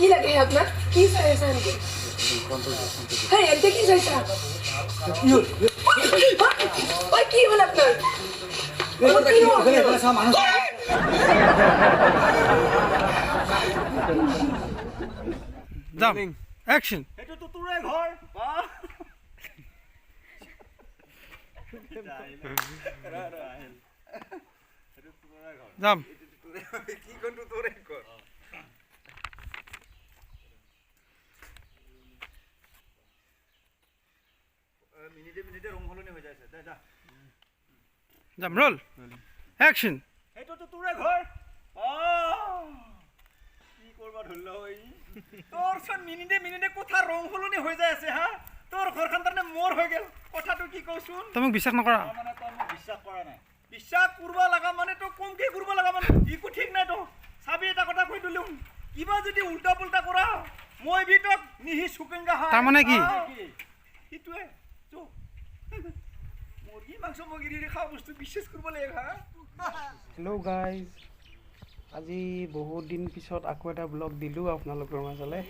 কি লাগে আপোনাক? কি চাই আছা এনেকে? হেই, এনেকে কি চাইছা? ঐ, কি হ'ল আপোনাৰ? কি হ'ল? যাম, একশ্যন। সেইটোতো তোৰে ঘৰ। যাম। কি কোনটো তোৰে ঘৰ? মিনিটে মিনিটে ৰং সলনি হৈ যাইছে, যা। যাম, ৰোল, একশ্যন। সেইটোতো তোৰে ঘৰ। কি কৰবা ধৰিল ঐ? তোৰ চোন মিনিটে মিনিটে কথা ৰং সলনি হৈ যাই আছে। হা, তোৰ ঘৰখন তাৰমানে মোৰ হৈ গ'ল। কথাটো কি কচোন? তই মোক বিশ্বাস নকৰা? মানে তই মোক বিশ্বাস কৰা নাই। বিশ্বাস কৰিব লগা মানে তই কমকে কৰিব লগা মানে একো ঠিক নাই। তো চাবি, এটা কথা কৈ দিলো, কিবা যদি উল্টা পুল্টা কৰা, মই বি তোক নিহি চুকেংগা। তাৰমানে কি? সেইটোৱে মুৰ্গী মাংস মুৰ্গী খোৱা বস্তু বিশ্বাস কৰিব লাগে। হা। হেল্ল' গাইজ, আজি বহুত দিন পিছত আকৌ এটা ব্লগ দিলোঁ আপোনালোকৰ মাজলৈ।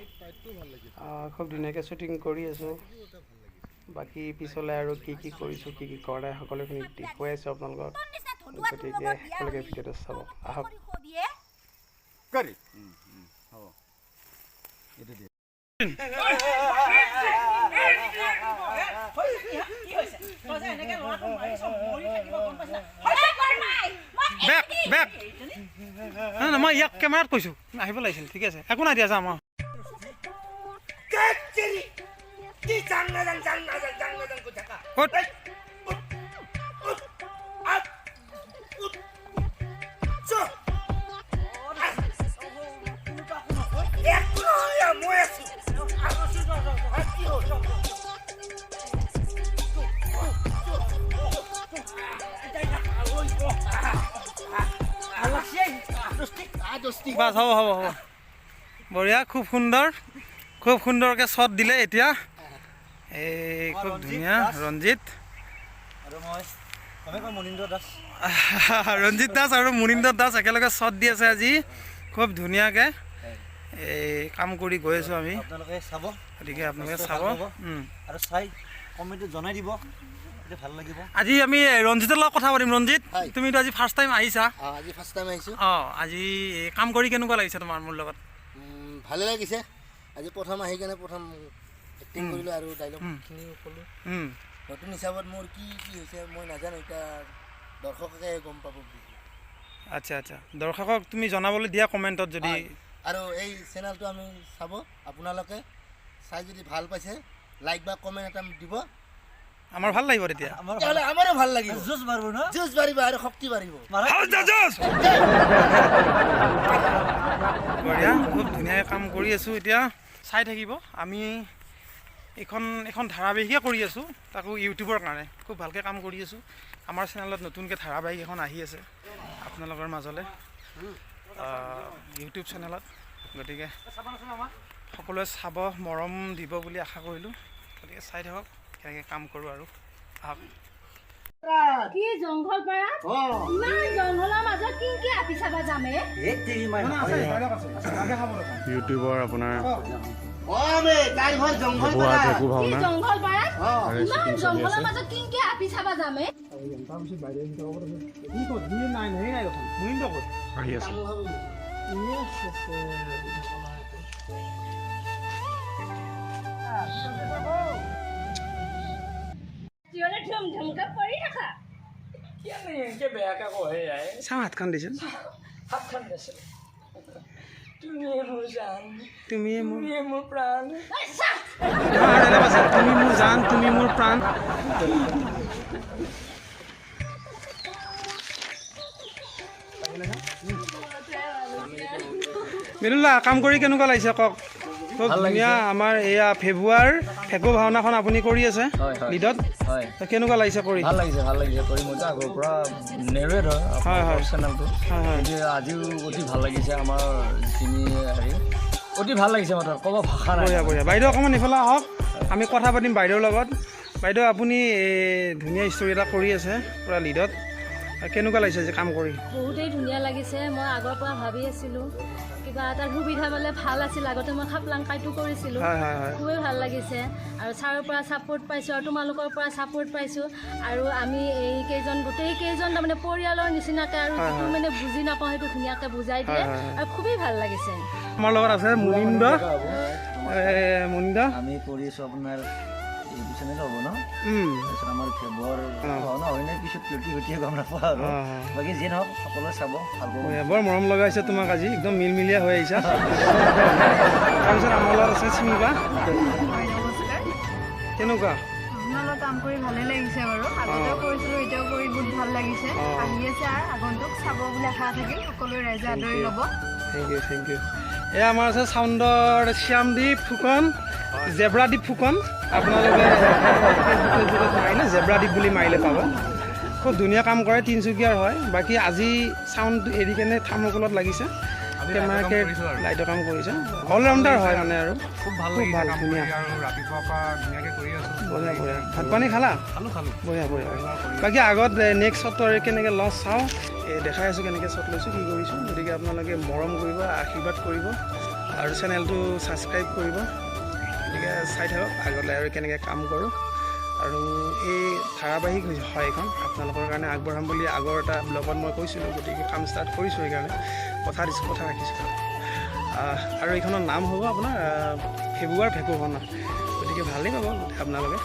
খুব ধুনীয়াকৈ শ্বুটিং কৰি আছোঁ। বাকী পিছলৈ আৰু কি কি কৰিছোঁ, কি কি কৰা নাই, সকলোখিনি দেখুৱাই আছোঁ আপোনালোকক। গতিকে সকলোকে ভিডিঅ'টো চাব আহক। বেক বেক নাই নাই, মই ইয়াক কেমেৰাত কৈছোঁ, আহিব লাগিছিল। ঠিক আছে, একো নাই দিয়া, যাম। অঁ, ক'ত বাছ, হ'ব হ'ব হ'ব। বঢ়িয়া, খুব সুন্দৰ, খুব সুন্দৰকৈ শ্বট দিলে এতিয়া। এই খুব ধুনীয়া। ৰঞ্জিত আৰু মই মনীন্দ্ৰ দাস। ৰঞ্জিত দাস আৰু মুনীন্দ্ৰ দাস একেলগে শ্বট দি আছে আজি। খুব ধুনীয়াকৈ এই কাম কৰি গৈ আছোঁ আমি। আপোনালোকে চাব। গতিকে আপোনালোকে চাব আৰু চাই কমেণ্টত জনাই দিব, ভাল লাগিব। আজি আমি ৰঞ্জিতৰ লগত কথা পাতিম। ৰঞ্জিত, তুমিতো আজি ফাৰ্ষ্ট টাইম আহিছা? আজি ফাৰ্ষ্ট টাইম আহিছোঁ। অঁ, আজি কাম কৰি কেনেকুৱা লাগিছে তোমাৰ মোৰ লগত? ভালে লাগিছে। আজি প্ৰথম আহি কেনে প্ৰথম এক্টিং কৰিলোঁ আৰু ডাইলগখিনিও ক'লোঁ। নতুন হিচাপত মোৰ কি কি হৈছে মই নাজানো, এতিয়া দৰ্শকে গম পাব। আচ্ছা আচ্ছা, দৰ্শকক তুমি জনাবলৈ দিয়া কমেণ্টত যদি। আৰু এই চেনেলটো আমি চাব, আপোনালোকে চাই যদি ভাল পাইছে লাইক বা কমেণ্ট এটা দিব। আমাৰ ভাল লাগিব তেতিয়া। তেতিয়াহ'লে আমাৰো ভাল লাগিব। যুঁজ মাৰিব ন? যুঁজ বাঢ়িব আৰু শক্তি বাঢ়িব। বঢ়িয়া, খুব ধুনীয়াকৈ কাম কৰি আছোঁ এতিয়া। চাই থাকিব, আমি এইখন এখন ধাৰাবাহিকে কৰি আছোঁ, তাকো ইউটিউবৰ কাৰণে খুব ভালকৈ কাম কৰি আছোঁ। আমাৰ চেনেলত নতুনকৈ ধাৰাবাহিক এখন আহি আছে আপোনালোকৰ মাজলৈ ইউটিউব চেনেলত। গতিকে সকলোৱে চাব, মৰম দিব বুলি আশা কৰিলোঁ। গতিকে চাই থাকক কেনেকৈ কাম কৰোঁ আৰু আহক। কি জংঘল পাৰা, ইমান জংঘলৰ মাজত কিনকে আপি চাবা যামে? ইউটিউবৰ আপোনাৰ কি জংঘল পাৰা, ইমান জংঘলৰ মাজত কিনকে আপি চাবা যামে? আহি আছে। ধুম ধুমকে পৰি থাকা। চাওঁ, হাতখন দিচোন। হাতখন দিছো। তুমিয়ে মোৰ জান, তুমিয়ে মোৰ, তুমিয়ে মোৰ প্ৰাণ। তুমি মোৰ জান, তুমি মোৰ প্ৰাণ। মৃদুলা, কাম কৰি কেনেকুৱা লাগিছে কওক? খুব ধুনীয়া। আমাৰ এয়া ফেব্ৰুৱাৰ ফেকু ভাওনাখন আপুনি কৰি আছে লিডত, কেনেকুৱা লাগিছে কৰি? ভাল লাগিছে, ভাল লাগিছে কৰি। মইতো আগৰ পৰা নেৰুৱে ধৰ চেনেলটো, আজিও অতি ভাল লাগিছে। আমাৰ যিখিনি হেৰি অতি ভাল লাগিছে, মাত্ৰ ক'ব ভাষা নাই। বঢ়িয়া বঢ়িয়া। বাইদেউ অকণমান ইফালে আহক, আমি কথা পাতিম বাইদেউৰ লগত। বাইদেউ, আপুনি ধুনীয়া ষ্টৰী এটা কৰি আছে পূৰা লিডত, কেনেকুৱা লাগিছে যে কাম কৰি? বহুতেই ধুনীয়া লাগিছে। মই আগৰ পৰা ভাবি আছিলোঁ কিবা এটা সুবিধা পালে ভাল আছিল। আগতে মই খাপলাংকাইটো কৰিছিলোঁ, খুবেই ভাল লাগিছে। আৰু ছাৰৰ পৰা ছাপোৰ্ট পাইছোঁ আৰু তোমালোকৰ পৰা ছাপোৰ্ট পাইছোঁ। আৰু আমি এই কেইজন গোটেই কেইজন তাৰমানে পৰিয়ালৰ নিচিনাকৈ, আৰু যিটো মানে বুজি নাপাওঁ সেইটো ধুনীয়াকৈ বুজাই দিয়ে আৰু খুবেই ভাল লাগিছে। আমাৰ লগত আছে মুনিন্দ। মুনিন্দ, আমি কৰি আছোঁ আপোনাৰ এইটো চেনেল হ'ব ন, তাৰপিছত আমাৰ ফেবৰ নহয় পিছত লুটি গুটিয়ে গম নাপাওঁ আৰু বাকী যি নহওক সকলোৱে চাব ভাল পাব। বৰ মৰম লগাইছে তোমাক আজি, একদম মিলমিলীয়া হৈ আহিছা। তাৰপিছত আমাৰ লগত আছে চিমিবা। কেনেকুৱা আপোনাৰ কাম কৰি? ভালে লাগিছে বাৰু, আগতেও কৰিছিলোঁ, এতিয়াও কৰি বহুত ভাল লাগিছে। আহি আছে আৰু আগন্তুক চাব বুলি আশা থাকিল, সকলোৱে ৰাইজে আদৰি ল'ব। Thank you, thank you. এয়া আমাৰ আছে চাউণ্ডৰ শ্যামদ্বীপ ফুকন, জেব্ৰাদ্বীপ ফুকন। আপোনালোকে ফেচবুকত মাৰিলে জেব্ৰাদ্বীপ বুলি মাৰিলে পাব। খুব ধুনীয়া কাম কৰে, তিনিচুকীয়াৰ হয়। বাকী আজি চাউণ্ড এৰি কেনে থাৰ্মকলত লাগিছে, কেমেৰাকে লাইটৰ কাম কৰিছে, অলৰাউণ্ডাৰ হয় মানে। আৰু খুব ভাল, খুব ভাল, ধুনীয়া। বঢ়িয়া বঢ়িয়া। ভাত পানী খালা? বঢ়িয়া বঢ়িয়া। বাকী আগত নেক্সট শ্বটৰ কেনেকৈ লছ চাওঁ, এই দেখাই আছোঁ কেনেকৈ শ্বট লৈছোঁ, কি কৰিছোঁ। গতিকে আপোনালোকে মৰম কৰিব, আশীৰ্বাদ কৰিব আৰু চেনেলটো ছাবস্ক্ৰাইব কৰিব। গতিকে চাই থাকক আগলৈ আৰু কেনেকৈ কাম কৰোঁ। আৰু এই ধাৰাবাহিক হয় এইখন, আপোনালোকৰ কাৰণে আগবঢ়াম বুলি আগৰ এটা ব্লগত মই কৈছিলোঁ। গতিকে কাম ষ্টাৰ্ট কৰিছোঁ, সেইকাৰণে কথা দিছোঁ, কথা ৰাখিছোঁ। আৰু এইখনৰ নাম হ'ব আপোনাৰ ফেব্ৰুৱাৰ ভেকুভনা। গতিকে ভালেই পাব আপোনালোকে।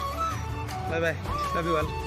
Bye bye, love you all.